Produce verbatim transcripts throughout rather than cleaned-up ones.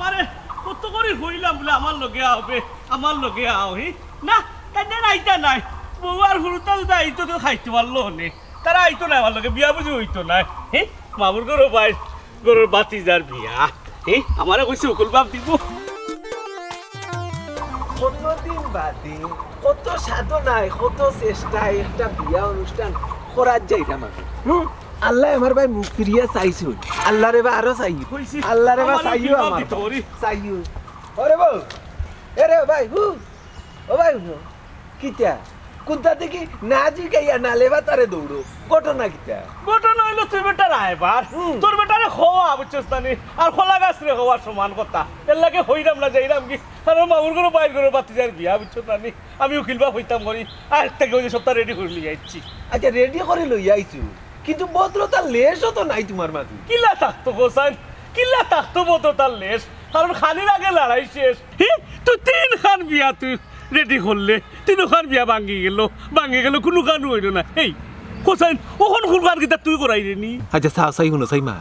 আরে, কত করি কইলাম বুলে, "আমার লগে আও বে, আমার লগে আও," হি? না, তাইন আইতা নায়। বউ আর হুরুতা যদি আইতো, তে খাইতে পারলো অনে। তারা আইতো নায় আমার লগে, বিয়া বুঝি অইতো নায়। হি? মামুর ঘরর বাইর ঘরর ভাতিজার বিয়া। হি? আমারে কইছে উকিল বাপ দিবো। কতদিন বাদে, কত সাধনায়, কত চেষ্টায় একটা বিয়া অনুষ্ঠান করার যাইরাম আমি। হুম? আল্লায় আমার ভাই মুখ ফিরিয়া চাইছইন। আল্লারে বা আরো চাইও। কইছি, আল্লারে বা আমারে চাইও উকিল বাপ আমার দিতে ভাই। করি। চাইও। ওরে বউ, এরে ভাই, হু। ও ভাই, হুনো। কিতা? কুন্তা দেখি না জিগাইয়া না লেবা তারে দৌড়ো। ঘটনা কিতা? ঘটনা অইলো তুই বেটা রায়বার। হুম। তোর বেটারে খোয়া, বুঝছস না নি? আর খোলা গাছরে খোয়ার সমান কথা। এর লাগি কইরাম না যাইরাম কি? কারণ মামুর ঘরর বাইর ঘরর ভাতিজার বিয়া, বুঝছস না নি? আমি উকিল বাপ অইতাম করি। আর থাকি ওই যে সবতা রেডি করি লইয়া আইছি। আচ্ছা, রেডি করি লইয়া আইছো। কিন্তু ভদ্রতার লেশও তো নাই তুমার মাঝে। কিলা থাকতো হোসাইন? কিলা থাকতো ভদ্রতার লেশ? কারণ খানির আগে লড়াই শেষ। হি? তুই তিনখান বিয়া তুই রেডি করলে, তিনখান বিয়া ভাঙ্গি গেলো, ভাঙ্গি গেলো, কুনুখান অইলো না। এই, হোসাইন, অখন কুনখান কিতা তুই করাইরে নি? আচ্ছা, চাও চাই, হুনো চাই মা।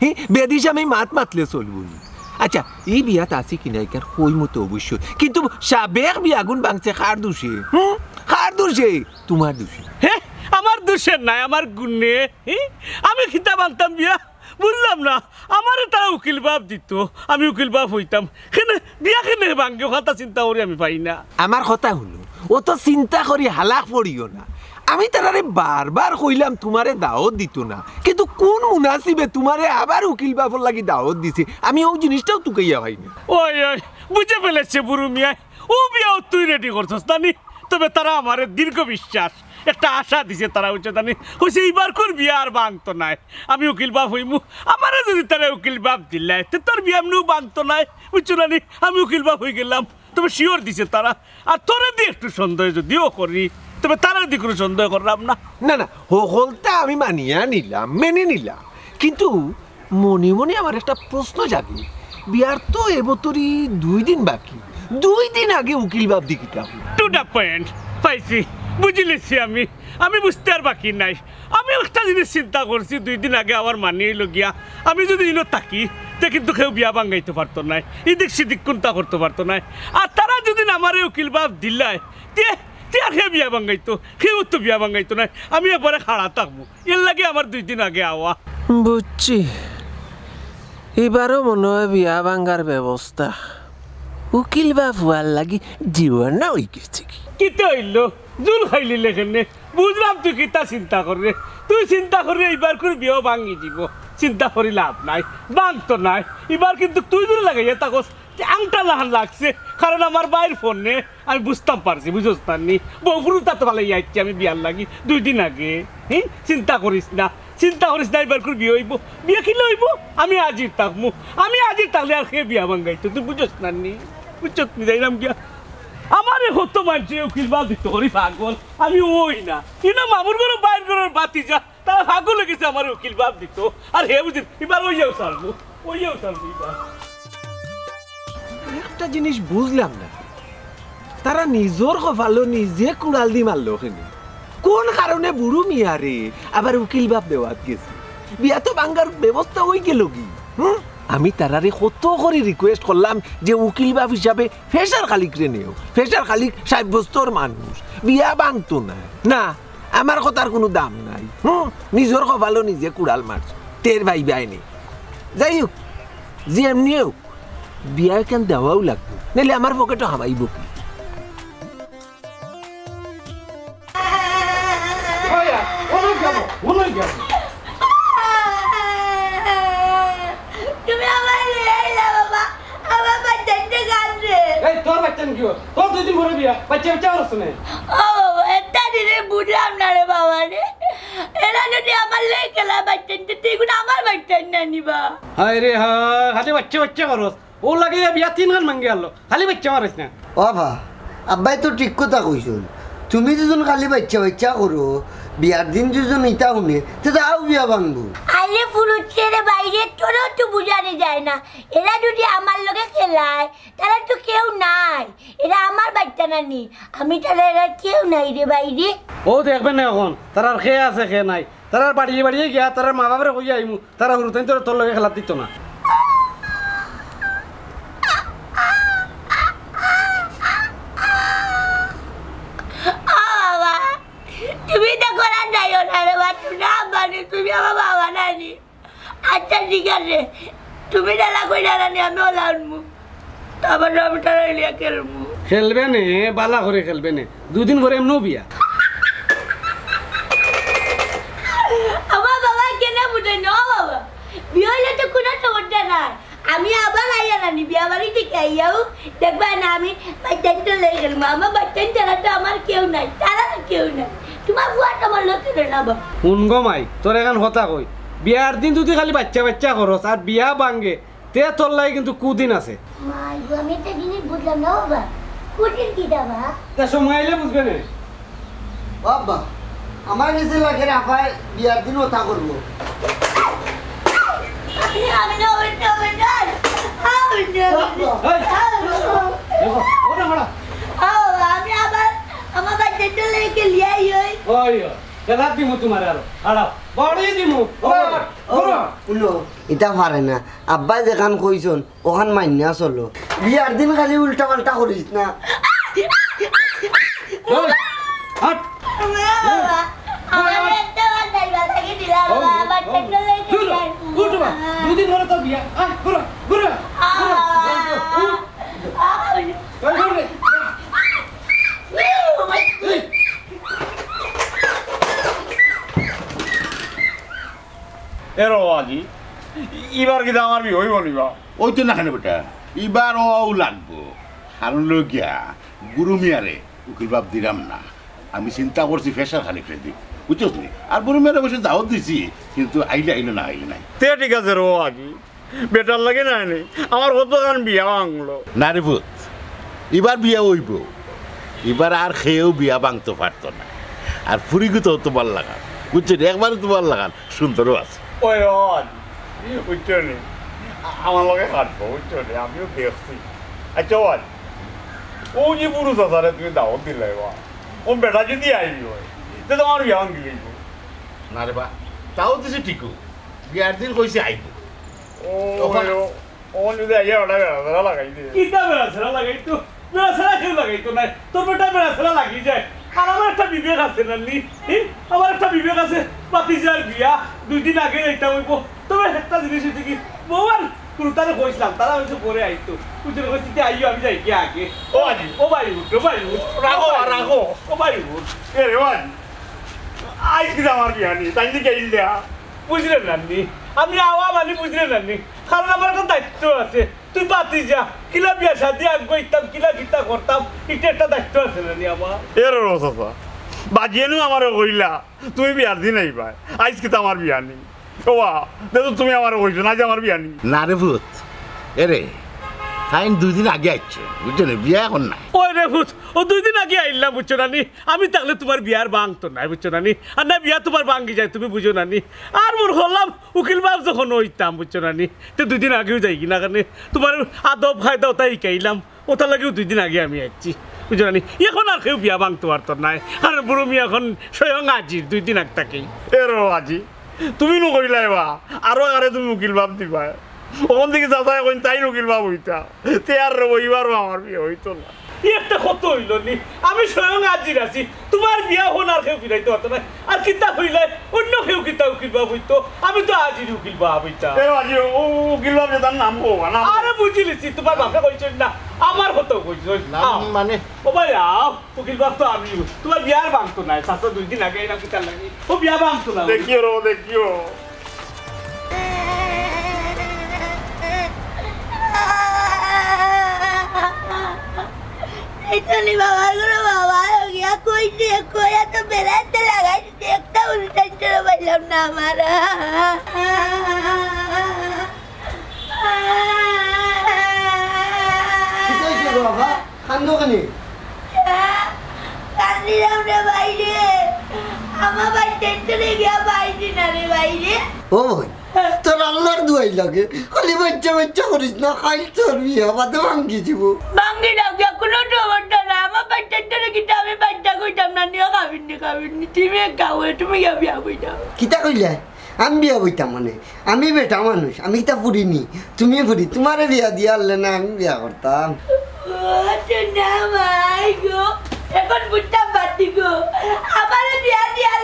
হি, বেদিশামে মাত মাতলে চলবো নি? আচ্ছা, ই বিয়াত আছি কি নাই কার কইমু তো অবশ্যই। কিন্তু সাবেক বিয়াগুন ভাঙছে কার দোষে? হুম? কার দোষে? তুমার দোষে। হে, আমার দোষে নায়, আমার গুণে। হি? আমি কিতা ভাঙতাম বিয়া? বুঝলাম না। আমারে তারা উকিল বাপ দিতো, আমি উকিল বাপ অইতাম। কেনে বিয়া কেনে ভাঙ্গে, কথা চিন্তা করি আমি পাই না। আমার কথা হুনো, অত চিন্তা করি হালাক পড়িও না। আমি তারারে বারবার কইলাম তুমারে দাওত দিতো না, কিন্তু কুন মুনাসিবে তুমারে আবার উকিল বাপর লাগি দাওত দিছে, আমি অউ জিনিসটাও তুকাইয়া পাই না। ওই, ওই, বুঝে ফেলেছে বুরু মিয়ায়। অউ বিয়াও তুই রেডি করছস না নি? তবে তারা আমারে দীর্ঘ বিশ্বাস, একটা আশা দিছে তারা, বুঝছস না নি? কইছে, "ইবারকুর বিয়া আর ভাঙতো নায়, আমি উকিল বাপ অইমু।" আমারে যদি তারা উকিল বাপ দিলায়, তে তোর বিয়া এমনেও ভাঙতো নায়, বুঝছস না নি? আমি উকিল বাপ অইগেলাম। তবে শিওর দিছে তারা। আর তোরে দি একটু সন্দেহ যদিও করি, তবে তারে দি কুনু সন্দেহ করলাম না। না, না, হকলতা আমি মানিয়া নিলাম, মেনে নিলাম, কিন্তু মনে মনে আমার একটা প্রশ্ন জাগে, বিয়ার তো এবতরি দুই দিন বাকি, দুই দিন আগে উকিল বাপ দি কিতা অইলো? To the point, পাইছি, বুঝিলিছি আমি, আমি বুঝতে আর বাকি নাই। আমি একটা জিনিস চিন্তা করছি, দুই দিন আগে আমার মানি অইলো গিয়া, আমি যদি ইনো থাকি, তে কিন্তু কেউ বিয়া ভাঙ্গাইতো পারতো নায়, ইদিক সিদিক কুন্তা করতো পারতো নায়। আর তারা যদি আমারে উকিল বাপ দিলায়, তে, তে আর কে বিয়া ভাঙ্গাইতো, কেউ তো বিয়া ভাঙ্গাইতো নায়। আমি একবারে খাড়া থাকমু, এর লাগি আমার দুই দিন আগে আওয়া। বুঝছি, ইবারও মনে অয় বিয়া ভাঙ্গার ব্যবস্থা। উকিল বাপ অওয়ার লাগি দিওয়ানা অইগেছে কি? কিতা অইলো? জুল খাইলিলে কেনে? বুঝলাম তুই কিতা চিন্তা কররে। তুই চিন্তা কররে ইবারকুর বিয়াও ভাঙ্গি দিবো। চিন্তা করি লাভ নাই, ভাঙতো নায়। ইবার কিন্তু তুই জুল লাগাইয়া থাকস, আংটা লাখান লাগছে। কারণ আমার ভাইর ফোনে আমি বুঝতাম পারছি, বুঝছস না নি? বউ ফুরুতা তো ফালাইয়া আইছি আমি বিয়ার লাগি দুই দিন আগে। হি? চিন্তা করিস না, চিন্তা করিস না, ইবারকুর বিয়া অইবো। বিয়া কিলা অইবো? আমি হাজির থাকমু। আমি হাজির থাকলে আর কে বিয়া ভাঙ্গাইতো, তুই বুঝছস না নি? বুঝছস নি? যাইরাম গিয়া। আমারে কত মানষে উকিল বাপ দিতো করি পাগল, আমি অই না। ইনো মামুর ঘরর বাইর ঘরর ভাতিজা, তারা পাগল অইগেছে আমারে উকিল বাপ দিতো। আর হে বুঝিন, ইবার অইয়াও ছাড়মু, অইয়াও ছাড়মু ইবার। একটা জিনিস বুঝলাম না, তারা নিজর কপালো নিজে কুড়াল দি মারলো কেনে? কোন কারণে বুরু মিয়ারে আবার উকিল বাপ দেওয়াত গেছে? বিয়া তো ভাঙ্গার ব্যবস্থা অইগেলো গি। হুম? আমি তারারে কত করি request করলাম যে উকিল বাপ হিসাবে ফেশার খালিকরে নেও, ফেশার খালিক সাব্যস্তর মানুষ, বিয়া ভাঙতো নায়। না, আমার কথার কুনু দাম নাই। হুম? নিজর কপালো নিজে কুড়াল মারছো, টের পাইবায় নি। যাই হোক, যেমনে অউক, বিয়া ইখান দেওয়াউ লাগবো, নাইলে আমার পকেটো হামাইবো কি? তুমি আমারে লইয়া আইলা বাবা, আমার বাচ্চাটা কান্দে। এই, তোর বাচ্চা নাকি ও? তোর দুই দিন পরে বিয়া, বাচ্চা বাচ্চা আর আছে না। ও বাবা, একটা জিনিস বুঝলাম না রে বাবা রে। এরা যদি আমার লগে খেলা বাচ্চা নিতে, তুই কোন আমার বাচ্চা না নিবা? হায় রে হায়, খালি বাচ্চা বাচ্চা করস। অউ লাগি বিয়া তিনখান ভাঙ্গি আনলো, খালি বাচ্চা মারিস না। ও বা, আব্বায় তো ঠিক কথা কইছইন। তুমি দুইজন খালি বাচ্চা বাচ্চা করো, বিয়ার দিন দুইজন ইতা হুনে, তে তো আউ বিয়া ভাঙ্গবো। আরে ফুরুত রে বাইরে, তোরেও তো বুঝানি যায় না। এরা যদি আমার লগে খেলায়, তারা তো কেউ নাই। এরা আমার বাচ্চা নানি, আমি তারা এরা কেউ নাই রে বাইরে। ও দেখবে না অখন, তারার কে আছে কে নাই। তারার বাড়িয়ে বাড়িয়ে গিয়া তারার মা বাপরে কইয়া আইমু, তারা হুরুতাইন্তরে তোর লগে খেলাত দিতো না। তুমি তো করার যাইও না রে বা, তুমি না আম্বানি, তুমি আমার বাবা নানি। আচ্ছা, ঠিক আছে, তুমি ডালা কই ডালা নি, আমি ওলা উঠমু। তারপর আমি তারা লিয়া খেলমু। খেলবে নে, বালা করে খেলবে নে। দুদিন পরে এমনও বিয়া। আমার বাবা কেন বুঝে না বাবা? বিয়া হইলে তো কোনো সমস্যা নাই। আমি আবার আইয়া নানি, বিয়া বাড়ি থেকে আইয়াও দেখবা না, আমি বাচ্চাইন তো লই গেলাম। আমার বাচ্চাইন ছাড়া তো আমার কেউ নাই, তারা তো কেউ নাই। তোমার বুয়া তো আমার লোকে না বাবা। হুন গো মাই, তোর এখন কথা কই, বিয়ার দিন তুই খালি বাচ্চা বাচ্চা করস আর বিয়া ভাঙ্গে, তে তোর লাগি কিন্তু কুদিন আছে। মাই গো, আমি একটা জিনিস বুঝলাম না বাবা, কুদিন কি দাবা? তা সময় আইলে বুঝবে না। বাবা, আমার কাছে লাগে রাফায় বিয়ার দিন ওটা করবো। আমি, আমি না, ওই না, ওই না। আমি না, ওই না। বাবা। এই, দেখো, ওটা মারা। ও, আমি আবার আমার বাচ্চাটা লেগে লিয়াই ওই। ওই, ওই। খেলাত দিমু তোমার আরো। হারাও। বড়ি দিমু। ওই, ওই। ওই। শুনো, ইটা পারে না। আব্বাই যেখান কইছন, ওখান মাইন্না চলো। বিয়ার দিন খালি উল্টা পাল্টা করিস না। ওই, হাট। বাবা, আমার একটা বার যাইবা থাকি দিলা, বাবা, আমার ও, ও, টেকনোলজি দূর হ, যাই। উঠ মা, দুদিন ধরে তো বিয়া। আয়, ঘুরো, ঘুরো, ঘুরো, ঘুরো, ঘুরো। আহ, ওই, ঘুরো রে। এ রো আজি, ইবার কিতা আমার বিয়া অইবো নি বা? ওই তো না কেন বেটা, ইবার অউ লাগবো। কারণ লই গিয়া, গুরু মিয়ারে উকিল বাপ দিলাম না। আমি চিন্তা করছি ফেশার খালি ফেলে দিব, বুঝছস নি? আর গুরু মিয়ারে অবশ্য দাওয়াত দিছি, কিন্তু আইলে আইলো, না আইলে নাই। তে ঠিক আছে রো আজি, বেটার লাগে না নি, আমার কতখান বিয়া ভাঙলো। না রে পুত, ইবার বিয়া অইবো। ইবার আর কেউ বিয়া ভাঙতো পারতো না। আর ফুরিগু তো তোমার লাখান, বুঝছো নি? একবারে তোমার লাখান সুন্দরও আছে। ওই অন, বুঝছো নি? আ-, আমার লগে কাটবো, বুঝছো নি? আমিও দেখছি। আচ্ছা অন, ও যে পুরুষ আছারে তুমি দাওয়াত দিলাই বা, ও বেটা যদি আইবি হয়, তে তোমার বিয়া ভাঙি লইব। না রে বা, তাও দিছি ঠিকও। বিয়ার দিন কইছে আইব। ও, ওখানে ও, ও যদি আইয়া ওটা বেড়াছেড়া লাগাই দে। কিতা বেড়াছেড়া লাগাইতো? বেড়াছেড়া কেউ লাগাইতো নায়। তোর বেটা বেড়াছেড়া লাগি যায়। আর আমার একটা বিবেক আছে না নি? হি? আমার একটা বিবেক আছে। ভাতিজার বিয়া দুই দিন আগে যাইতাম অইব। তবে একটা জিনিস অইছে কি, বউ আর কুরুতারে কইছিলাম, তারা অইছে পরে আইতো। বুঝলে, কইছি, "তে আইও, আমি যাই কি আগে?" ও আজি। ও ভাই উঠ, ও ভাই উঠ। রাখো, রাখো। ও ভাই উঠ। এ রে ভাই, আইজ কিতা আমার বিয়া নি? তাই নি গেইল দেয়া? বুঝলে না নি? আমি আওয়া মানে বুঝলে না নি? কারণ আমার একটা দায়িত্ব আছে। তুই বাতি যা, কিলা বিয়া শাদি আগ করতাম, কিলা কিতা করতাম, এটা একটা দায়িত্ব আছে না নি আমার? এ রে রো চাচা, বাজিয়ে নু আমারে কইলা, তুমি বিয়ার দিন আইবায়। আইজ কিতা আমার বিয়া নি? ও বা, দেখো তুমি আমারে কইছো না যে আমার বিয়া নি। না রে পুত, এ রে, তাইন দুই দিন আগে আইছে, বুঝছো নি? বিয়া এখন নাই। ওই রে পুত, ও দুই দিন আগে আইলাম, বুঝছো না নি? আমি থাকলে তোমার বিয়ার ভাঙতো নায়, বুঝছো না নি? আর না বিয়া তোমার ভাঙি যায়, তুমি বুঝো না নি? আর মোর হলাম উকিল বাপ যখন অইতাম, বুঝছো না নি? তে দুই দিন আগেও যাই কি না কারণে তোমার আদব কায়দা ওটা শিখাইলাম। ওটার লাগিও দুই দিন আগে আমি আইছি, বুঝছো না নি? এখন আর কেউ বিয়া ভাঙতো পারতো নায়, কারণ বুরু মিয়া এখন স্বয়ং আজির দুই দিন আগ থাকেই। এ রো আজি, তুমি নু কইলায় বা, আরো আরে তুমি উকিল বাপ দিবায়। ওখান থেকে চাচায় কইন তাইন উকিল বাপ অইতা। তে আর রইবারও আমার বিয়া অইতো না। ই একটা কত অইলো নি? আমি স্বয়ং আজির আছি। তোমার বিয়া হন আর কেউ ফিরাইতো পারতো নায়। আর কিতা কইলায়? অন্য কেউ কিতা উকিল বাপ অইতো? আমি তো আজির উকিল বাপ অইতা। এ আজি ও উকিল বাপ যেতার নাম কও না। আরে বুঝিলিছি, তোমার বাপে কইছইন না, আমার কথা কইছইন। নাম আও। মানে? ও ভাই আও, উকিল বাপ তো আমি। তোমার বিয়ার ভাঙতো নায়, চাচা দুই দিন আগে আইলাম কিতার লাগি। ও বিয়া ভাঙতো না। দেখিও রো, দেখিও। এই চলি বাবা, গুরু বাবা, গিয়া কই দিয়ে, কই এত বেড়াইতে লাগাই দিতে, একটা উল্টাইতে পাইলাম না আমার। কিতা অইছে গো বাবা? কান্দো কেনে? কান্দিলাম রে ভাইরে। আমার ভাই টেনশনে গিয়া পাইছি না রে ভাইরে। ও ভাই, তোর আল্লাহর দুয়াই লাগে। খালি বাচ্চা বাচ্চা করিস না, খাইল চর্বি, আবার তো ভাঙ্গি দিব। ভাঙ্গি দাও গিয়া, কোনো সমস্যা নাই। আমার ভাই টেনশনে কিন্তু আমি বাচ্চা কইতাম না, নিয়ে খাবিনি, খাবিনি। তুমি এক গাওয়ে, তুমি গিয়া বিয়া কইতাম। কিতা কইলে? আমি বিয়া বইতাম মানে? আমি বেটা মানুষ, আমি কিতা ফুরি নি? তুমি ফুরি, তোমারে বিয়া দিয়া আনলে না আমি বিয়া করতাম। ও সোনা মাই গো, এখন বুঝতাম পারছি গো। আমারে বিয়া দিয়া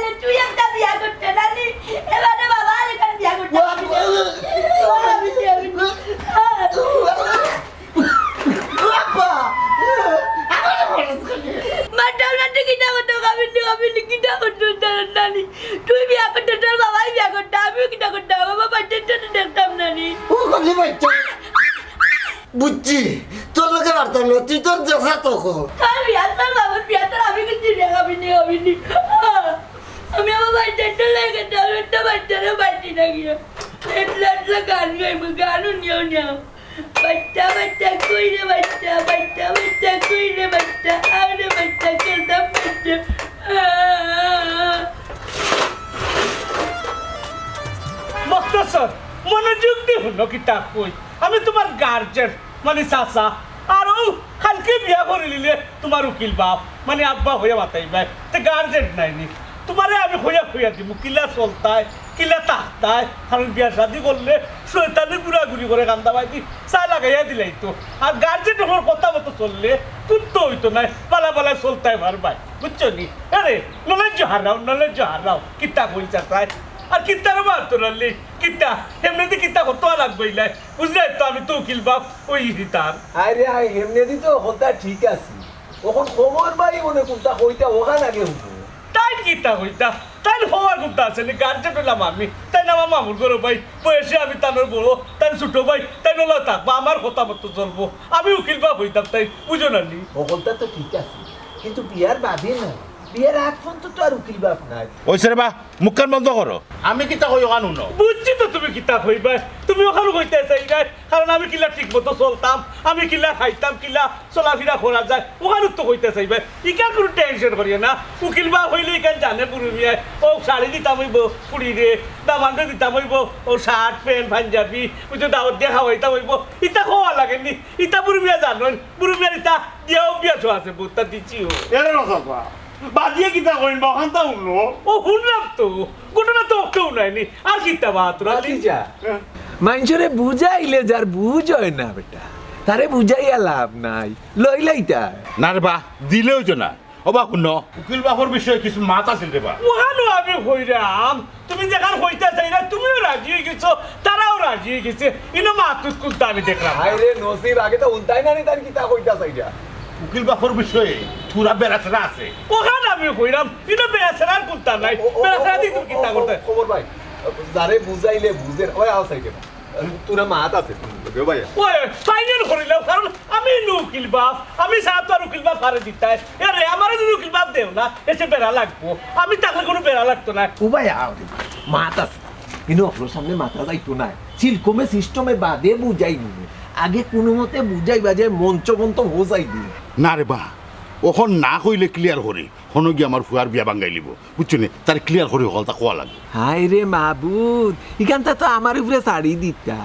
কিতা করতো, কাবিন নি, কাবিন নি, কিতা করতো, জানো নানি? তুই বিয়া করতে, তোর বাবাই বিয়া করতো, আমিও কিতা করতাম? বাবা বাচ্চা তো দেখতাম নানি। ও, কবি বাচ্চা। বুঝছি, তোর লগে পারতাম না, তুই তোর দেশা তো কো। তোর বিয়া, তোর বাবার বিয়া, তোর আমি কিচ্ছু রে, কাবিন নি, কাবিন নি। আহ, আমি আমার বাচ্চা তো লেগে যাবো, একটা বাচ্চারও বাচ্চি না গিয়া। এটলা, এটলা গান গাইবো, গানও নিও, নিও। বাচ্চা, বাচ্চা, কই রে বাচ্চা? বাচ্চা, বাচ্চা, কই রে বাচ্চা? আরে বাচ্চা, খেলতাম বাচ্চা। আহ। মখতসর, মনোযোগ দি হুনো কিতা কই। আমি তুমার গার্জেন, মানে চাচা। আর অউ কাইলকে বিয়া করিলিলে তুমার উকিল বাপ, মানে আব্বা কইয়া মাতাইবায়। তে গার্জেন নায়নি? তুমারে আমি কইয়া কইয়া দিমু, কিলা চলতায়, কিলা থাকতায়। কারণ বিয়া শাদি করলে শয়তানে ঘুরাঘুরি করে কান্দা বায়দি চা লাগাইয়া দিলাইতো। আর গার্জেন অকলর কথা মতো চললে কুন্তা অইতো নায়, বালা বালা চলতায় পারবায়, বুঝছো নি? আরে, নলেজ হারাও, নলেজ হারাও, কিতা কই চাচায়? আর কিতার মাতরালি, কিতা? এমনেদি কিতা কত লাগবো ইলাই? বুঝলায় তো, আমি তো উকিল বাপ, অউ হিতার। আরে, আয়, এমনেদি তো কথা ঠিক আছে। অখন খবর ভাই মনে কুন্তা কইতা, অখান আগে হুনো। তাইন কিতা কইতা? তাইন হওয়ার কুন্তা আছে নি? গার্জেন অইলাম আমি, তাইন আমার মামুর ঘরর ভাই, বয়সে আমি তানর বড়, তাইন ছোট ভাই, তাইন অলা থাকবা, আমার কথা মতো চলবো। আমি উকিল বাপ অইতাম, তাইন বুঝো না নি? অকলতা তো ঠিক আছে, কিন্তু বিয়ার বাদে না, বিয়ার আগ পর্যন্ত তো আর উকিল বাপ নাই। অইছে রে বা, মুখখান বন্ধ করো। আমি কিতা কই অখান হুনো। বুঝছি তো তুমি কিতা কইবায়, তুমি অখান কইতায় চাইরায়, কারণ আমি কিলা ঠিক মতো চলতাম, আমি কিলা খাইতাম, কিলা চলাফিরা করা যায়, অখান তো কইতায় চাইবায়। ইখান কুনু টেনশন করিও না, উকিল বাপ অইলে ইখান জানে বুরু মিয়ায়, অউ শাড়ি দিতাম অইবো ফুড়িরে, দামান্দরে দিতাম অইবো অউ শার্ট, প্যান্ট, পাঞ্জাবি, অউ যে দাওয়াত দিয়া খাওয়াইতাম অইবো, ইতা কওয়া লাগেনি, ইতা বুরু মিয়া জানইন, বুরু মিয়ার ইতা দিয়া অভ্যাস আছে, বউততা দিছি অউ। এরে রসাফা, বাদিয়ে কিতা কইন বা, অখানতা হুনো। অউ হুনলাম তো, ঘটনা তো অকেউ নায়নি, আর কিতা বা তোরা? ভাতিজা, হ্যাঁ। মাইনষরে বুঝাইলে যার বুঝ অয় না বেটা, তারে বুঝাইয়া লাভ নাই, লইলাইতা। না রে বা, দিলে অইতো না। ও বা হুনো, উকিল বাপর বিষয়ে কিছু মাত আছিল রে বা। অখানও আমি কইরাম, তুমি যেখান কইতায় চাইরায়, তুমিও রাজি অইগেছো, তারাও রাজি অইগেছে। ইনো মাতুত কুন্তা আমি দেখরাম না। হায় রে নসিব, আগে তো হুনতায় না নি তাইন কিতা কইতায় চাইরা। উকিল বাপর বিষয়ে থুড়া বেড়াছেড়া আছে। অখান আমি কইরাম, ইনো বেড়াছেড়ার কুন্তা নাই। ও, ও, ও, বেড়াছেড়া দি ও, তুমি ও, কিতা ও, করতায়? খবর ভাই, যারে বুঝাইলে বুঝের, ওই আও সাইডে। থুড়া মাত আছে, তুমি লগে ভাই। ওই, ফাইনাল করিলাও, কারণ আমি নু উকিল বাপ, আমি ছাড়া তো আর উকিল বাপ ফারে দিতায়। এরে, আমারে যদি উকিল বাপ দেও না, এসে বেড়া লাগবো। আমি থাকলে কুনু বেড়া লাগতো না। ও ভাই, আও রে, মাত আছে। ইনো অকলর সামনে মাতা যাইতো নায়। সিলকমে সিস্টেমে বাদে বুঝাইমুনে। আগে কুনুমতে বুঝাই বাজাই মঞ্চ মন্ত হোজাই দি। না রে বা, অখন না কইলে ক্লিয়ার করি, হনো গিয়া আমার ফুয়ার বিয়া ভাঙ্গাইলিবো। বুঝছো নি? তারে ক্লিয়ার করি হকলতা কওয়া লাগে। হায় রে মাবুদ, ইখানতা তো আমার উপরে ছাড়ি দিতা।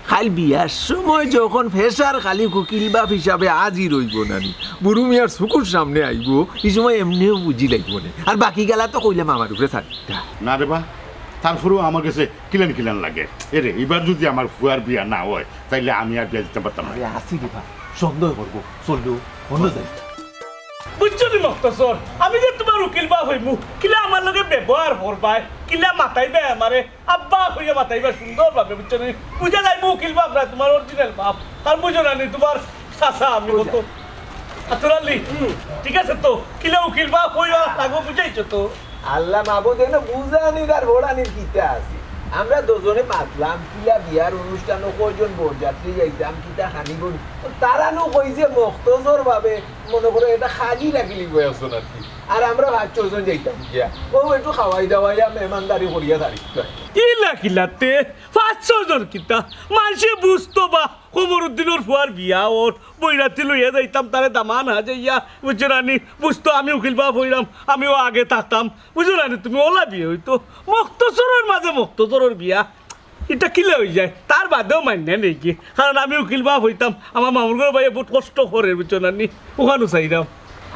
কাইল বিয়ার সময় যখন ফেশার খালি উকিল বাপ হিসাবে হাজির অইবো না নি, বুরু মিয়ার চকুর সামনে আইবো, ই সময় এমনেউ বুঝিলাইবো নে। আর বাকি গেলা তো কইলাম আমার উপরে ছাড়ি দিতা। না রে বা, তারপরেও আমার গেছে কিলান কিলান লাগে। এরে, ইবার যদি আমার ফুয়ার বিয়া না অয়, তাইলে আমি আর বিয়া দিতাম পারতাম না। আরে, আসি রে বা, সন্দেহ করবো, চললো, অন্য যাই। বুঝছো নি মখতসর, আমি যে তুমার উকিল বাপ অইমু, কিলা আমার লগে ব্যবহার করবায়, কিলা মাতাইবায় আমারে, আব্বা কইয়া মাতাইবায় সুন্দর ভাবে, বুঝছো নি? বুঝা যাইবো উকিল বাপ নায়, তুমার original বাপ। আর বুঝো না নি, তুমার চাচা আমি কত। আতর আলী, ঠিক আছে তো? কিলা উকিল বাপ অইয়া লাগবো, বুঝাইছো তো? আল্লাহ মাবুদ, এনো বুঝানির আর বড়ানির কিতা আছে? আমরা দুইজনে মাতলাম, কিলা বিয়ার অনুষ্ঠানো কয়জন বরযাত্রী যাইতাম, কিতা খানিবো নি। তো তারা নু কইছে মখতসর ভাবে মনে করো এটা খালি রাখিলিবো একজন আর কি। আর আমরা পাঁচ ছয়জন যাইতাম গিয়া। অউ একটু খাওয়াই দাওয়াইয়া মেহমানদারি করিয়া তারিখ। ইলা কিলাতে পাঁচ ছয়জন কিতা? মানষে বুঝতো বা কমরুদ্দিনর ফুয়ার বিয়া, অর বইরাতি লইয়া যাইতাম, তারে দামান হাজাইয়া, বুঝছো না নি? বুঝতো আমি উকিল বাপ অইরাম, আমিও আগে থাকতাম, বুঝছো না নি? তুমি অলা বিয়া অইতো, মখতসরর মাঝে মখতসরর বিয়া। ইটা কিলা অইযায়? তার বাদেও মাইন্না নেই কি? কারণ আমি উকিল বাপ অইতাম, আমার মামুর ঘরর ভাইয়ে বউত কষ্ট করের, বুঝছো না নি? অখানও চাইরাম।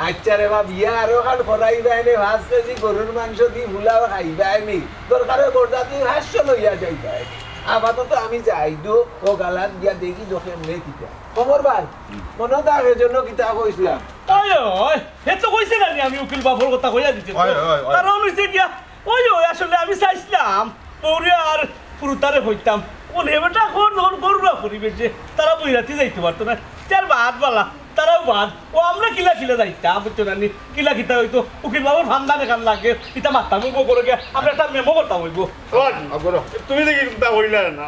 আইচ্ছা রে বা, বিয়া আরোখান করাইবায় নে, পাঁচ কেজি গরুর মাংস দি ফুলাও খাইবায় নে। দরকার অয় বরযাত্রী পাঁচশো লইয়া যাইবায় নে। আপাতত আমি যাই দো, অউ গালাত গিয়া দেখি দো কেমনে কিতা। খবর ভাই, মনো থাক এর জন্য কিতা কইছিলাম। ওই, ওই, হে তো কইছে না নি আমি উকিল বাপর কথা কইয়া দিছি তো। ওই, ওই, ওই। কারণ অইছে গিয়া, ওই, ওই, আসলে আমি চাইছিলাম, বউরে আর ফুরুতারে কইতাম, কোন হে বেটা কোন, কোন গরুরা করিবে যে, তারা বইরাতি যাইতে পারতো না। তার বাদ বালা, তারাও বাদ। ও আমরা কিলা কিলা যাইতাম, বুঝছো না নি? কিলা কিতা অইতো, উকিল বাবুর ফান্দান এখান লাগে, ইতা মাথা মুখো করে গিয়া আমরা একটা মেমো করতাম অইবো। ও, আগুরো। তুমি দেখি চিন্তা করিলা না।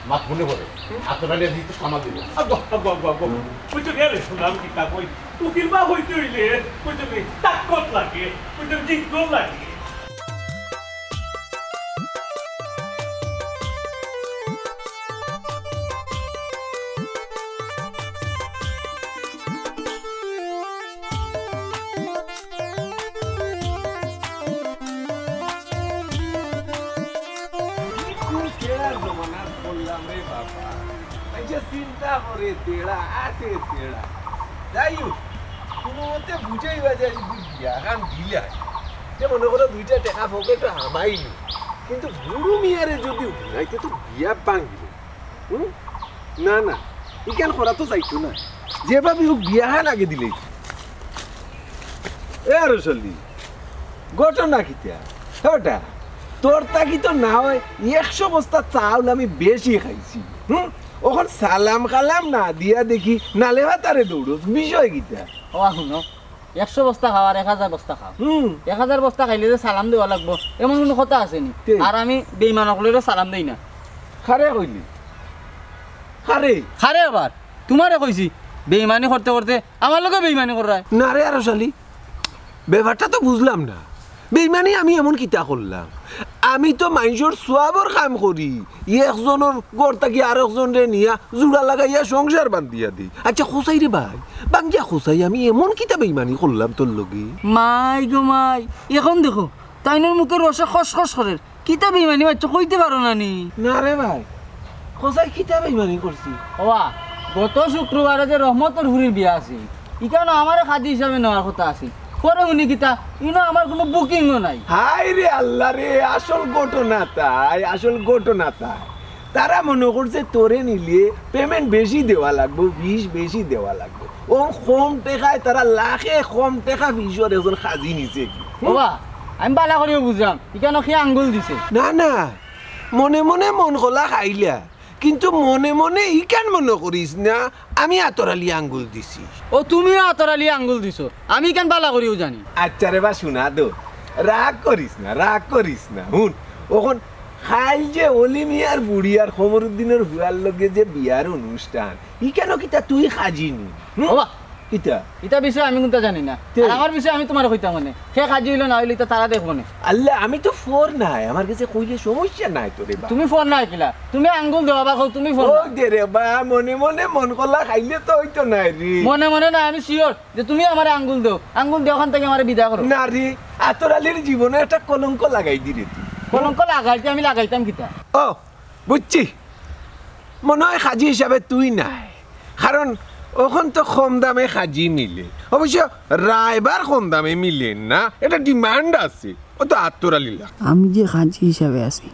মাত মনে করে, আতর আলী দিতে সামাল দিল। আব্বা, আব্বা, আব্বা, আব্বা। বুঝছো নি রে, শুনলাম কিতা কই। উকিল বাবু অইতে অইলে, বুঝছো নি, তাকত লাগে, বুঝছো নি, জিদ লাগে। কি কেড়ার জমানাত পড়লাম রে বাবা। আচ্ছা, চিন্তা করে তেড়া, আটে তেড়া। যাই হোক, কোনো মতে বুঝাইবা যায় যদি বিয়া খান দিলা। যে মনে করো দুইটা টেকা পকেটে হামাইল, কিন্তু বুড়ো মিয়ারে যদি উঠাইতে তো বিয়া ভাঙিল। হুম? না, না, ইখান করা তো যাইতো না। যেভাবে হোক বিয়া খান আগে দিলেই। এ আরো চলি, ঘটনা কিতা? ওটা তোর তাকি তো না হয় একশো বস্তা চাউল আমি বেশি খাইছি। হুম? অখন সালাম কালাম না দিয়া দেখি নালে ভাতারে দৌড়স, বিষয় কিতা? ও হুনো, একশো বস্তা খাও আর এক হাজার বস্তা খাও। হুম। এক হাজার বস্তা খাইলে যে সালাম দেওয়া লাগবো, এমন কোনো কথা আছে নি? তে। আর আমি বেইমান অকলরে সালাম দেই না। খারে কইলি? খারে? খারে আবার? তুমারে কইছি, বেইমানি করতে করতে আমার লগে বেইমানি কররায়। না রে আরো শালি, ব্যাপারটা তো বুঝলাম না। বেইমানি আমি এমন কিতা করলাম? আমি তো মাইনষর সওয়াবর কাম করি। একজনর ঘর থাকি আরকজনরে নিয়া জুড়া লাগাইয়া সংসার বান্ধিয়া দেই। আচ্ছা, কছাই রে ভাই, ভাঙ্গিয়া কছাই, আমি এমন কিতা বেইমানি করলাম তোর লগে? মাই গো মাই, এখন দেখো, তাইনর মুখর রসে খসখস করের। কিতা বেইমানি মারছো, কইতে পারো না নি? না রে ভাই, কছাই কিতা বেইমানি করছি? ওবা, গত শুক্রবারে যে রহমতর ফুরির বিয়া আছিল, ইখানো আমারে কাজী হিসাবে নেওয়ার কথা আছিল। পরে হুনি কিতা, ইনো আমার কোনো বুকিংও নাই। হায় রে আল্লাহ রে, আসল ঘটনা তাই, আসল ঘটনা তাই। তারা মনে করছে তোরে নিলে payment বেশি দেওয়া লাগবো, fees বেশি দেওয়া লাগবো। ও কম টেকায় তারা লাখে কম টেকা fees ওর একজন কাজী নিছে কি? হুম? ওবা, আমি বালা করিও বুঝলাম, ইখানো কে আঙ্গুল দিছে? না, না, মনে মনে মন খোলা খাইলা। কিন্তু মনে মনে ইখান মনে করিস না, আমি আতর আলী আঙ্গুল দিছি। ও, তুমিও আতর আলী আঙ্গুল দিছো, আমি ইখান বালা করিও জানি। আচ্ছা রে বা, শুনা দো, রাগ করিস না, রাগ করিস না। হুন, অখন কাইল যে অলি মিয়ার বুড়ি আর কমরুদ্দিনর ফুয়ার লগে যে বিয়ার অনুষ্ঠান, ইখানো কিতা তুই কাজী নি? হুম? ওবা, কিতা? ইতা বিষয়ে আমি কুন্তা জানি না। তে? আর আমার বিষয়ে আমি তুমারে কইতাম মানে। কে কাজী অইলো না অইলো ইতা তারা দেখবো নে। আল্লাহ, আমি তো ফর নাই, আমার গেছে কইলে সমস্যা নাই তো রে বা। তুমি ফর নাই কিলা? তুমি আঙ্গুল দেও, আবার কও তুমি ফর ও নাই। দে রে বা, মনে মনে মন খোলা খাইলে তো অইতো নায় রে। মনে মনে না, আমি sure যে তুমি আমারে আঙ্গুল দেও। আঙ্গুল দেও, অখান থাকি আমারে বিদায় করো। না রে, আতর আলীর জীবনে একটা কলঙ্ক লাগাই দি রে তুই। কলঙ্ক লাগাইতে আমি লাগাইতাম কিতা? ও, বুঝছি, মনে হয় কাজী হিসাবে তুই নাই, কারণ অখন তো কম দামে কাজী মিলে। অবশ্য রায়বার কম দামে মিলে না, এটা demand আছে, ও তো আতর আলী লা। আমি যে কাজী হিসাবে আছি,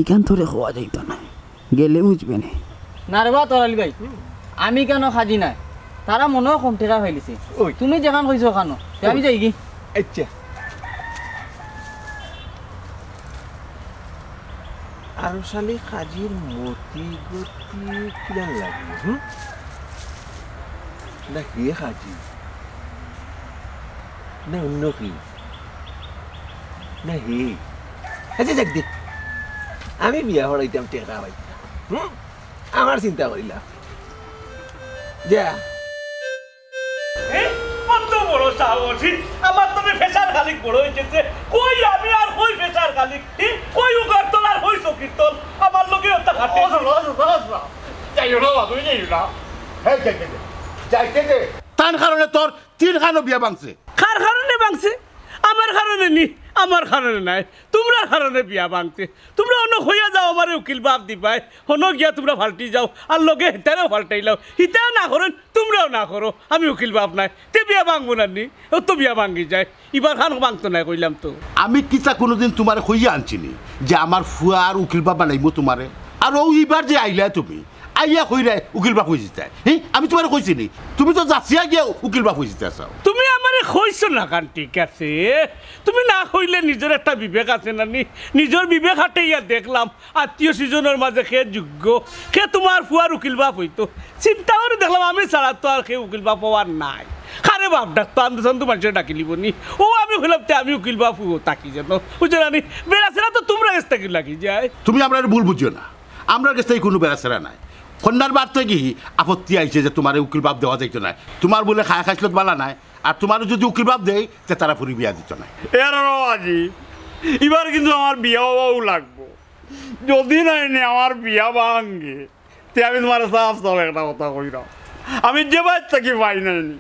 ইখান তোরে কওয়া যাইতো না, গেলে বুঝবে নে। না রে বা আতর আলী ভাই, আমি কেন কাজী নাই? তারা মনে হয় কম টেকা পাইলিছে। ওই। তুমি যেখান কইছো অখানো, তে আমি ওই। যাইগি। আচ্ছা। আরো শালি কাজীর মতি গতি কিলান লাগে, হুম? না হে কাজী, না অন্য কি, না হে। আচ্ছা, যাক দে, আমি বিয়া হরাইতাম টেকা পাইতাম, হুম? আমার চিন্তা করিলাম। যা। এ, অত বড় সাহস, ই, আমার তো ফেসার খালিক বড় হয়ে গেছে। কই আমি আর কই ফেসার খালিক, ই, কই উগার তল আর কই চকির তল, আমার লগে অত খাটে। ও, যাও, যাও, যাও, যাও। যাইও না, তুমি যাইও না। এই, যাইতে দে, যাইতে দে। তান কারণে তোর তিন খানো বিয়া ভাঙছে। কার কারণে ভাঙছে? আমার কারণে নি, আমার কারণে নাই, তুমরার কারণে বিয়া ভাঙছে। তুমরা অন্য হইয়া যাও, আমারে উকিল বাপ দিবায়, হনো গিয়া তুমরা ফাল্টি যাও, আর লগে হেতারেও ফাল্টাইলাও। হিতাও না করেন, তুমরাও না করো, আমি উকিল বাপ নাই, তে বিয়া ভাঙবো না নি, ও তো বিয়া ভাঙি যায়, ইবার খান ভাঙতো নাই কইলাম তো। আমি কিতা কোনোদিন তুমারে কইয়া আনছি নি যে আমার ফুয়া আর উকিল বাপ বানাইমু তুমারে? আর ও ইবার যে আইলা তুমি, আইয়া কইরায় উকিল বাপ হই যিতায়। হি, আমি তুমারে কইছি নি? তুমি তো যাচিয়া গিয়া উকিল বাপ হই যিতায় চাও। তুমি আমার কইছো না কান, ঠিক আছে। তুমি না কইলে নিজর একটা বিবেক আছে না নি? নিজর বিবেক খাটাইয়া দেখলাম, আত্মীয় স্বজনর মাঝে কে যোগ্য, কে তুমার ফুয়ার উকিল বাপ অইতো। চিন্তা করি দেখলাম, আমি ছাড়া তো আর কেউ উকিল বাপ অওয়ার নাই। কারে বাপ ডাকতো, আন্দু সান্দু মানষে ডাকিলিবো নি। অউ আমি কইলাম, তে আমি উকিল বাপ অইবো, থাকি যেন। বুঝছো না নি? বেড়াছেড়া তো তুমরার গেছ থাকি লাগি যায়। তুমি আমরারে ভুল বুঝিও না, আমরার গেছ থাকি কুনু বেড়াছেড়া নাই। কইন্যার বাড়ি থাকি আপত্তি আইছে যে তুমারে উকিল বাপ দেওয়া যাইতো নায়, তুমার বুলে খায় খাছলত বালা নায়, আর তুমারে যুদি উকিল বাপ দেই, তে তারা ফুরি বিয়া দিতো নায়। এরে বাবাজি, ইবার কিন্তু আমার বিয়া অওয়াউ লাগবো। যুদি নায় নি আমার বিয়া ভাঙ্গে, তে আমি তুমারে সাফ সাফ একটা কথা কইরাম, আমি যে বাড়ি থাকি পাই নাই নি,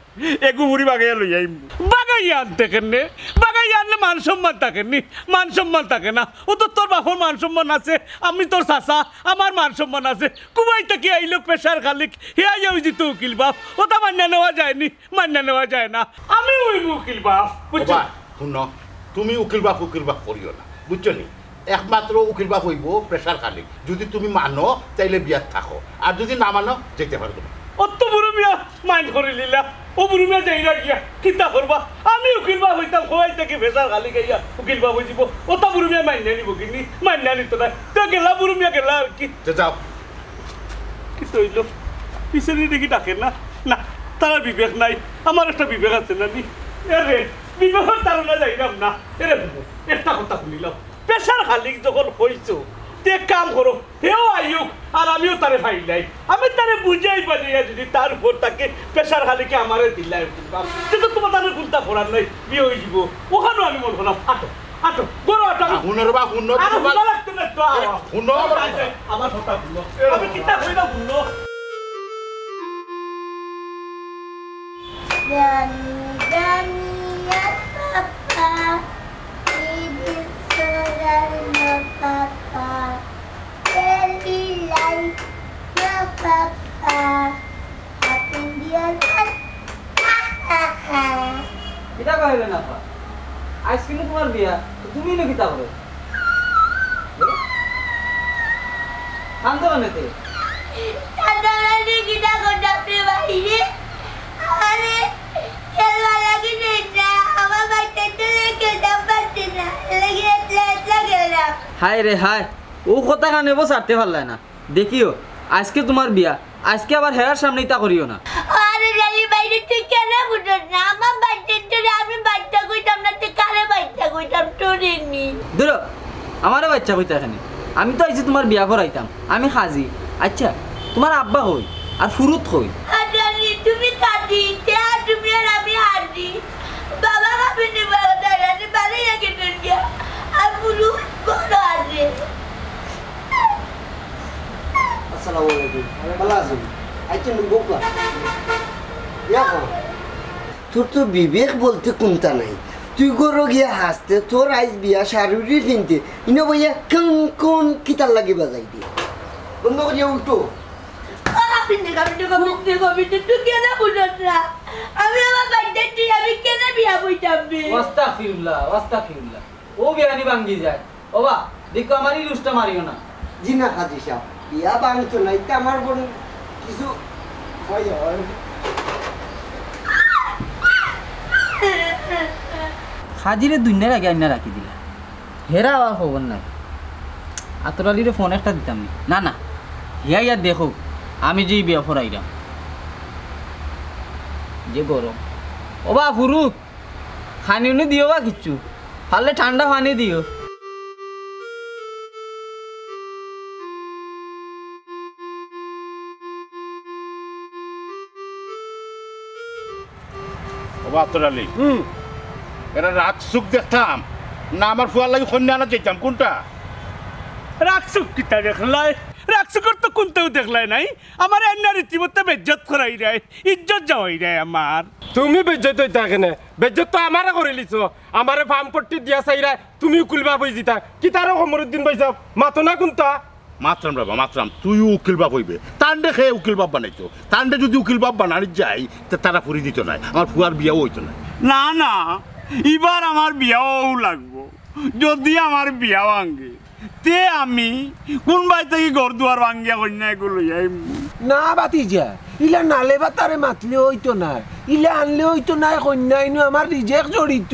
এগু ফুরি বাগাইয়া লই আইমু। বাগাইয়া আনতে কেনে? বাগাইয়া আনলে মান সম্মান থাকে নি? মান সম্মান থাকে না। অউ তো তোর বাপর মান সম্মান আছে, আমি তোর চাচা, আমার মান সম্মান আছে। কুবাই থাকি আইলো পেশার খালিক, হে আইয়া অইযিতো উকিল বাপ, অতা মানিয়া নেওয়া যায় নি? মানিয়া নেওয়া যায় না। আমি অইমু উকিল বাপ, বুঝছো? বাবা, হুনো, তুমি উকিল বাপ, উকিল বাপ করিও না, বুঝছো নি? একমাত্র উকিল বাপ অইবো পেশার খালিক। যুদি তুমি মানো, তাইলে বিয়াত থাকো, আর যুদি না মানো, যাইতে পারো তুমি। অত বুরু মিয়া mind করিলিলা, অউ বুরু মিয়া যাইরা গিয়া কিতা করবা? আমি উকিল বাপ অইতাম, কুবাই থাকি পেশার খালিক আইয়া উকিল বাপ অইযিবো, অতা বুরু মিয়া মানিয়া নিবো কিনি? মানিয়া নিতো নায়। তে গেলা বুরু মিয়া, গেলা আর কি। তে যাও। কিতা অইলো? পিছেদি দেখি ডাকে না। না, তারার বিবেক নাই, আমার একটা বিবেক আছে না নি? এরে, বিবেকর তাড়না যাইরাম না। এরে, একটা কথা হুনিলাও, পেশার খালিক যখন কইছো, তে এক কাম করো, হেও আইউক, আর আমিও তারে পাইলাই। আমি তারে বুঝাই বাজাইয়া যুদি তার উপর থাকে, পেশার খালিকে আমারে দিলাই, তে তো তুমার তারে কুন্তা করার নাই, বিয়া অইযিবো। অখানও আমি মনো করলাম, আটো, আটো, ঘরো আটো, আমি আ, হুনো রে বা, হুনো রে আরে, বা। হুনা লাগতো না তো, আরে, আ, হুনো আমার আ, কথা। আ, আমার কথা হুনো। আমি কিতা কইলাম হুনো। জানি, জানি, আর পাপা, এই দিন সরাই না পাপা, তেলি লাই না পাপা। কিতা কইলে না পা? আইজ কিন্তু তুমার বিয়া, তো তুমি ইনো কিতা করো? কান্দো কেনে তে? কান্দো কেনে কিতা করতাম রে ভাই রে? আরে, খেলবা লাগি নেই না, আমার বাচ্চা তো খেলতাম পারছি না, এর লাগি একলা একলা খেললাম। হায় রে হায়, অউ কথা কানে বউ ছাড়তে পারলায় না। দেখিও, আইজকে তুমার বিয়া, আইজকে আবার হেরার সামনে ইতা করিও না। আরে জানি ভাই রে, তুই কেনে বুঝস না? আমার বাচ্চাটারে আমি বাচ্চা কইতাম না, তে কারে বাচ্চা কইতাম? তোরে নি। দুরো, আমারে বাচ্চা কইতায় কেনে? আমি তো আইছি তুমার বিয়া পড়াইতাম, আমি কাজি। আইচ্ছা, তুমার আব্বা কই? আর ফুরুত কই? আরে জানি, তুমি কাজি, তে আর তুমি আর আমি কাজি। বাবা কাবিনে বাবা দাঁড়ানি বাড়ি গেছেন গিয়া। আর ফুরুত ঘরো আছে। আসসালামু আলাইকুম। ভালা আছইন? আইচ্ছা, নুন বউকা। ইয়া কও। তোর তো বিবেক বলতে কুন্তা নাই। তুই ঘরো গিয়া হাজতে, তোর আইজ বিয়া, শাড়ি উড়ি পিনতে। ইনো বইয়া কন কন কিতার লাগি বাজাইরে। বন্ধ করিয়া উঠো। ও, কাবিনে, কাবিনে, কাবিনে, কাবিনে, তুই কেনে বুঝস না? আমি আমার বাচ্চাটি, আমি কেনে বিয়া বইতাম বে? আস্তাগফিরুল্লাহ, আস্তাগফিরুল্লাহ। অউ বিয়ানি ভাঙ্গি যায়। ও বা, দেখো আমার ই রুশটা মারিও না। জি না কাজি সাব, বিয়া ভাঙতো না, ইতা আমার বইন কিছু অয় অয়। কাজিরে দুনিয়ার আগে আইনা রাখি দিলা, হেরা আবার খবর নাই। আতর আলীরে ফোন একটা দিতাম নি। না না, হিয়া ইয়া দেখো, আমি যে বিয়া পড়াইরাম। যে গরম। ও বা ফুরুত, খানি উনি দিও বা কিচ্ছু, পারলে ঠান্ডা পানি দিও। ও বা আতর আলী, হুম। এরা রাগ সুখ দেখতাম না, আমার ফুয়ার লাগি কইন্যা আনা যাইতাম, কুনটা? রাগ সুখ কিতা দেখলায়? রাগ সুখর তো কুনটাউ দেখলায় নাই। আমারে আইনা রীতিমতো বেইজ্জত করাইরায়, ইজ্জত যাওয়াইরায় আমার। তুমি বেইজ্জত অইতায় কেনে? বেইজ্জত তো আমারে করিলিছো। আমারে ফার্ম পট্টি দিয়া চাইরায়, তুমি উকিল বাপ অইযিতায়। কিতা রে কমরুদ্দিন ভাইসাব, মাতো না কুনতা? মাতরাম রে বা, মাতরাম। তুইও উকিল বাপ অইবে। তানরে কে উকিল বাপ বানাইতো? তানরে যুদি উকিল বাপ বানানি যাই, তে তারা ফুরি দিতো নায়। আমার ফুয়ার বিয়াও অইতো নায়। না, না, ইবার আমার বিয়াও লাগবো। যুদি আমার বিয়া ভাঙ্গে, তে আমি কুনবায় থাকি ঘর দুয়ার ভাঙ্গিয়া কইন্যা এগু লইয়া আইমু। না ভাতিজা, ইলা নালে বা তারে মাতলে অইতো নায়, ইলা আনলে অইতো নায়, কইন্যা ইনো আমার রিজেক জড়িত।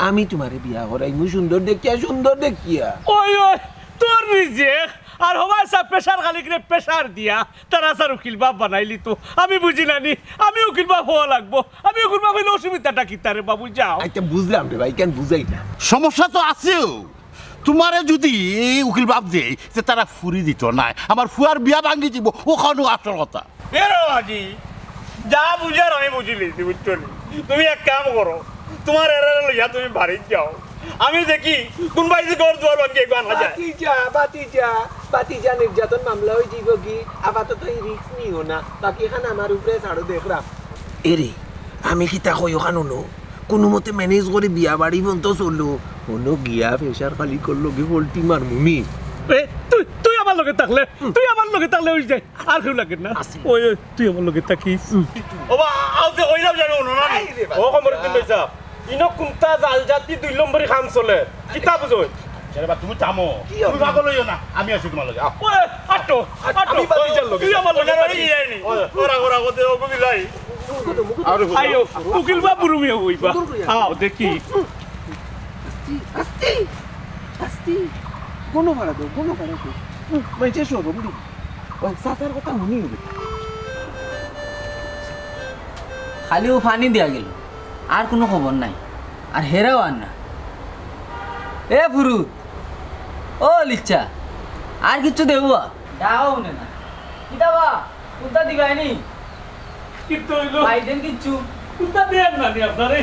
আমি তুমারে বিয়া করাইমু সুন্দর দেখিয়া, সুন্দর দেখিয়া। ওই, ওই, তোর রিজেক আর হবায় সাব প্রেশার খালি করে প্রেশার দিয়া তারা সার উকিল বাপ বানাইলি তো। আমি বুঝি না নি, আমি উকিল বাপ হওয়া লাগবো। আমি উকিল বাপ হইলে অসুবিধাটা কিতা রে বাবু, যাও। আচ্ছা, বুঝলাম রে ভাই, কেন বুঝাই না? সমস্যা তো আছেও। তুমারে যুদি এই উকিল বাপ দেই, তে তারা ফুরি দিত নায়। আমার ফুয়ার বিয়া ভাঙ্গি দিব, অখানউ আসল কথা। এ রে বাবাজি, যা বুঝার আমি বুঝিলিছি, বুঝছো নি? তুমি এক কাম করো, তুমার এরারে লইয়া তুমি বাড়িত যাও, আমি দেখি কুনবায় যে ঘর দুয়ার ভাঙ্গি এগুয়ান না যায়। বাতিজা, বাতিজা, বাতিজা, নির্যাতন মামলা অই যিবো গি, আপাতত ই রিস্ক নিও না, বাকিখান আমার উপরে ছাড়ো দেখরাম। এরে, আমি কিতা কই অখান হুনো, কুনুমতে ম্যানেজ করি বিয়া বাড়ি পর্যন্ত চলো, হুনো গিয়া প্রেশার খালি করলো গি পল্টি মারমুনি। এ, তুই, তুই আমার লগে থাকলে, তুই আমার লগে থাকলে অই যায়, আর কেউ লাগে না। ওই, ওই, তুই আমার লগে থাকিস। ও বা, আও যে কইলাম জানো না, না, না। এই রে বাবা। ও কমরুদ্দিন ভাই সাহেব, ইনো কুনতা জাল জাতি দুই নম্বরি কাম চলে। কিতা বুঝো? আরে বা, তুমি থামো। কি তুমি হবে? পাগল হইও না, আমি আছি তোমার লগে। আও। ওই, আটো, আ-, আটো। আমি বাতিজার লগে। তুই আমার লগে ওরা থাকিস। কি যায়নি? ওই, ওরা, ওরা, ওদের ওগুলি লাই। আরে, আইও, উকিল বাপ বুরু মিয়া অইবা। আও, দেখি। আস্তে, আস্তে, আস্তে। গণ ফাড়া দেও, গণ ফাড়া দেও। হুম, মাইনষে শরম দিবো। ওই চাচার কথা হুনি অইবো। খালি অউ পানি দিয়া গেল, আর কুনু খবর নাই, আর হেরাও আর না। এ ফুরুত, ও লিচ্ছা, আর কিচ্ছু দেবো বা? দাও নে না। কিতা বা? কুনতা দিবায়নি? কিতা অইলো? পাইছেন কিচ্ছু? কুনতা দেন না নি আপনারে?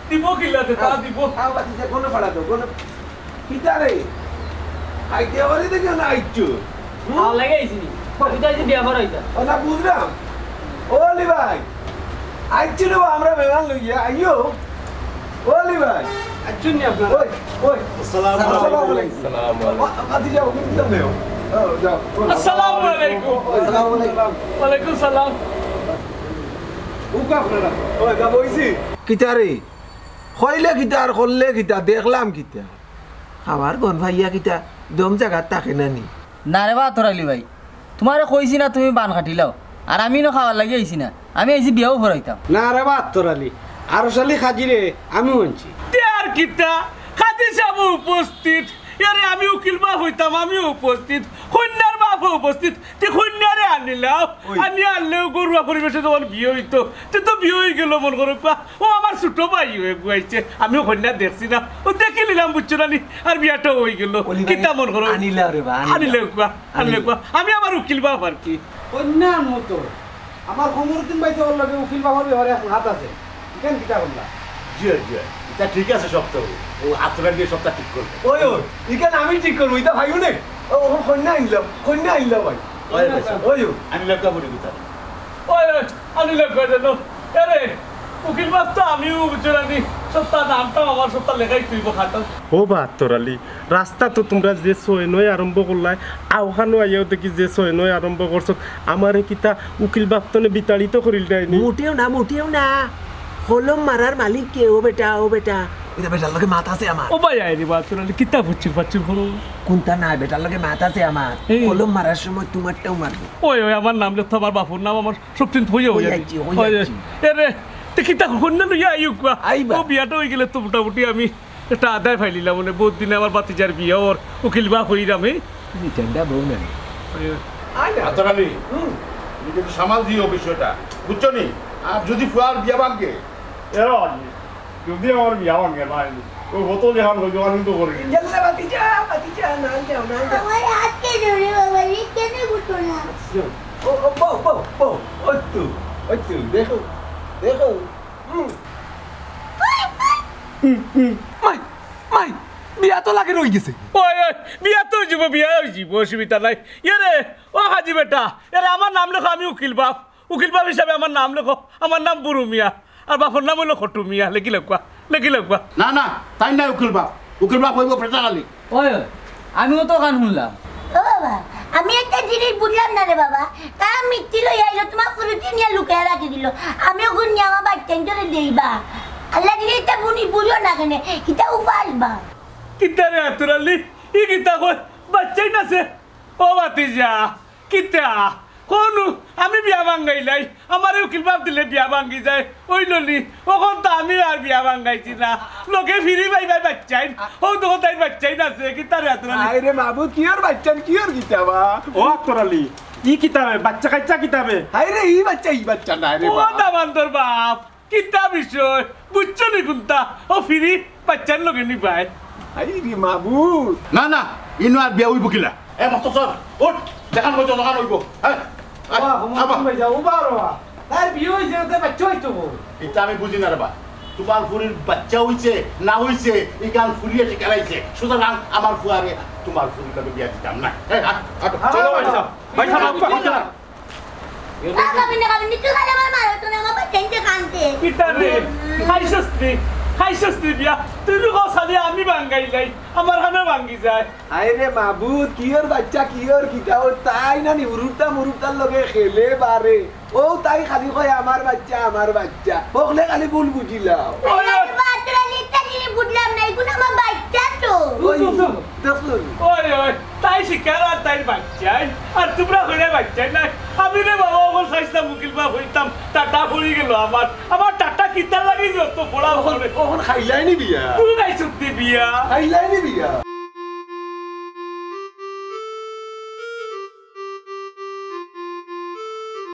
দিব কিলাতে, তা দিব। আও, বাতিজা, গণ ফাড়া দেও, গণ-, কিতা রে? খাইতে পারি দেখি না আইচ্ছু। হুম? খাওয়া লাগে আইছি নি? আমি তো আইছি বিয়া করাইতা। ও না, বুঝলাম। ও আলী ভাই, আইচ্ছু রে বা, আমরা মেহমান লইয়া, আইও। ও আলী ভাই। আইচ্ছু নি আপনারা? ওই, ওই। আসসালামু আলাইকুম। আসসালামু আলাইকুম। বা-, বাতিজা, ওকে দিতাম দেও। ও, যাও। আসসালামু আলাইকুম। আসসালামু আলাইকুম। ওয়ালাইকুম সালাম। ওকে আপনারা। ওই, যা বইছি। কিতা রে? কইলে কিতা আর করলে কিতা? দেখলাম কিতা? আমার গন ভাইয়া কিতা দম জাগাত থাকে না নি? না রে বা আতর আলী ভাই, তুমারে কইছি না তুমি বান কাটিলাও, আর আমি ইনো খাওয়ার লাগি আইছি না, আমি আইছি বিয়াও করাইতাম। না রে বা আতর আলী, আরশ আলী কাজীরে আমিও আনছি। তে আর কিতা, কাজী সাব উপস্থিত, এরে আমি উকিল বাপ অইতাম, আমিও উপস্থিত, কইন্যার বাপও উপস্থিত, তে কইন্যারে আনিলাও, ওই। আনিয়া আনলেও ঘরুয়া পরিবেশে যখন বিয়া অইতো, তে তো বিয়া অইগেলো মনো করো। ও আমার ছোট ভাই অইয়া আইছে, আমিও কইন্যা দেখছি না, ও দেখিলিলাম, বুঝছো না নি? আর বিয়াটাও অইগেলো। অলি ভাই, কিতা মনো করো? আনিলা রে বা, আনিলা। আনিলে কুয়া, আনিলে আনিলা। কুয়া। আমি আমার উকিল বাপ আর কি। কইন্যা আনমু তো। আমার কমরুদ্দিন ভাই তো ওর লগে উকিল বাপর ব্যাপারে এখন হাত আছে। ইখান কিতা করলা? জি, জি। ইটা ঠিক আছে সব তো। ও আতর আলীয়ে সবটা ঠিক করবো। ওই, ওই, ইখান আমি ঠিক করমু, ইটা ভাইও নে। ও, ও কইন্যা আনলাম, কইন্যা আনলাম ভাই। ওই, ওই, ওই। ওই, ওই। আনিলা কুয়া পড়ি কিতা? ওই, ওই, আনিলা কুয়া যেন। আরে, উকিল বাপ তো আমিও বুঝছো না নি, সবটা নামটা আমার সবটা লেখাই তুইব খাতা। ও বা আতর আলী, রাস্তা তো তুমরা যে ছয় নয় আরম্ভ করলায়, আওখানো আইয়াও দেখি যে ছয় নয় আরম্ভ করছো। আমারে কিতা উকিল বাপ তনে বিতাড়িত করিল নাই নি? মোটেও না, মোটেও না। কলম মারার মালিক কে? ও বেটা, ও বেটা। ইটা বেটার লগে মাত আছে আমার। ও ভাই, আয় রে বা আতর আলী, কিতা ফুচ্ছির ফাচ্ছির করো? কুনতা না, বেটার লগে মাত আছে আমার। এই। কলম মারার সময় তুমারটাও মারবো। ওই, ওই, আমার নাম লেখতো, আমার বাপর নাম, আমার সব চিন্তা হইয়া হইয়া হইয়া দি। যাচ্ছি, হইয়া ওই, ওই। যাচ্ছি। এরে, তে কিতা কইন্যা লইয়া আইও কুয়া? আইবা। ও বিয়াটা অইগেলে তো মোটামুটি আমি একটা আদায় পাইলিলাম, মানে, বউত দিনে আমার বাতিজার বিয়া, ওর উকিল বাপ অইরাম, এই। তুমি ঠান্ডা বউ না। ওই, ওই। আয় না। আতর আলী, হুম। তুমি কিন্তু সামাল দিও বিষয়টা, বুঝছো নি? আর যুদি ফুয়ার বিয়া ভাঙ্গে, এরা আনবে। যুদি আমার বিয়া ভাঙ্গে না, ওই হতো যেখান হইতো, আমি তো করি। ইয়াল্লা, বাতিজা, বাতিজা, না যাও, না যাও। আমার হাত কে ধরে বাবা, রে কেন বুঝো না? ও, ও, বউ, বউ, বউ, ওই তো, ওই তো, দেখো, দেখো। হুম। হুম, হুম। মাই, মাই, বিয়া তো লাগে রই গেছে। ওই, ওই, বিয়া তো অইযিবো, বিয়া অইযিবো, অসুবিধা নাই। ইয়ে রে, ও হাজি বেটা, এরে আমার নাম লেখো, আমি উকিল বাপ। উকিল বাপ হিসাবে আমার নাম লেখো, আমার নাম বুরু মিয়া, আর বাপর নাম অইলো খটু মিয়া। লেখি লেখবা, লেখি লেখবা। না, না, তাই নায় উকিল বাপ, উকিল বাপ অইবো ফেটার আলী। ওই, ওই, আমিও তো গান হুনলাম। ও বাবা, আমি একটা জিনিস বুঝলাম না রে বাবা, তারা মিষ্টি লই আইলো, তুমার ফুরুতি নিয়া লুকাইয়া রাখি দিল, আমি ওগুন নিয়া আমার বাচ্চা ধরে দেইবা। আল্লাহ দিলে এটা বুনি বুঝো না কেনে, এটা উপাস বা। কিতা রে আতর আলী, ই কিতা কয়, বাচ্চাই না সে? ও বাতিজা, কিতা? কুনু, আমি বিয়া ভাঙ্গাইলাই, আমারে উকিল বাপ দিলে বিয়া ভাঙ্গি যায়, অইলো নি? অখন তো আমি আর বিয়া ভাঙ্গাইছি না। লগে ফিরি ভাই ভাই বাচ্চাইন, অউ দেখো তাইর বাচ্চাইন আছে, কিতা রে আতর আলী? হায় রে মাবুদ, কিওর বাচ্চাইন, কিওর কিতা বা? ও আতর আলী, ই কিতা বে? বাচ্চা কাচ্চা কিতা বে? হায় রে, ই বাচ্চা, ই বাচ্চা নায় রে ও বা। দামান্দর বাপ, কিতা বিষয়? বুঝছো নি কুনতা? ও ফিরি বাচ্চার লগে নি ভাই। হায় রে মাবুদ। না, না, ইনো আর বিয়া অইবো কিলা? এ মস্তক সর, উঠ, যেখান কইছো, যেখান অইবো। হ্যাঁ, হ্যাঁ, বাবা, হুমা, আবা। তুমি যাও, উবা বাবা। তার বিয়া অইছে, তার বাচ্চা অইতো বল। ইটা আমি বুঝি না রে বা। তুমার ফুরির বাচ্চা অইছে, না অইছে, ইখান ফুরিয়ে ঠিক করাইছে। সুতরাং আমার ফুয়ারে তুমার ফুরির লগে বিয়া দিতাম না। হ্যাঁ, হাট, হাট। চলো ভাই সাহেব, ভাই সাহেব, আপনি হাট। না খাবি না, খাবি না, তুই খালি আমার মারো, তুই আমার বাচ্চা নিতে কানতে। কিতা রে? খাইছস নি? খাইছস নি বিয়া? তুই তো কস খালি আমি ভাঙ্গাইলাই, আমার খানো ভাঙ্গি যায়। হায় রে মাবুদ, কিওর বাচ্চা, কিওর কিতা, ও তাই না নি, হুরুতা মুরুতার লগে খেলে বারে। ও তাই খালি কয়, "আমার বাচ্চা, আমার বাচ্চা।" হকলে খালি ভুল বুঝিলাও। ওই, ওই। আমি বাচ্চারা নিতে নিয়ে বুঝলাম না, এগুলো আমার বাচ্চা তো। ওই, ওই, দেখুন। ওই, ওই, তাই শিকার আর তাই বাচ্চাই, আর তোমরা হইলে বাচ্চাই না। আমি রে বাবা, অখন চাইছিলাম উকিল বাপ অইতাম, টাটা পড়ি গেল আমার। আমার টাটা কিতার লাগি যত পড়া অখন, অখন খাইলাই নি বিয়া? তুই নাই সত্যি বিয়া। খাইলাই নি বিয়া?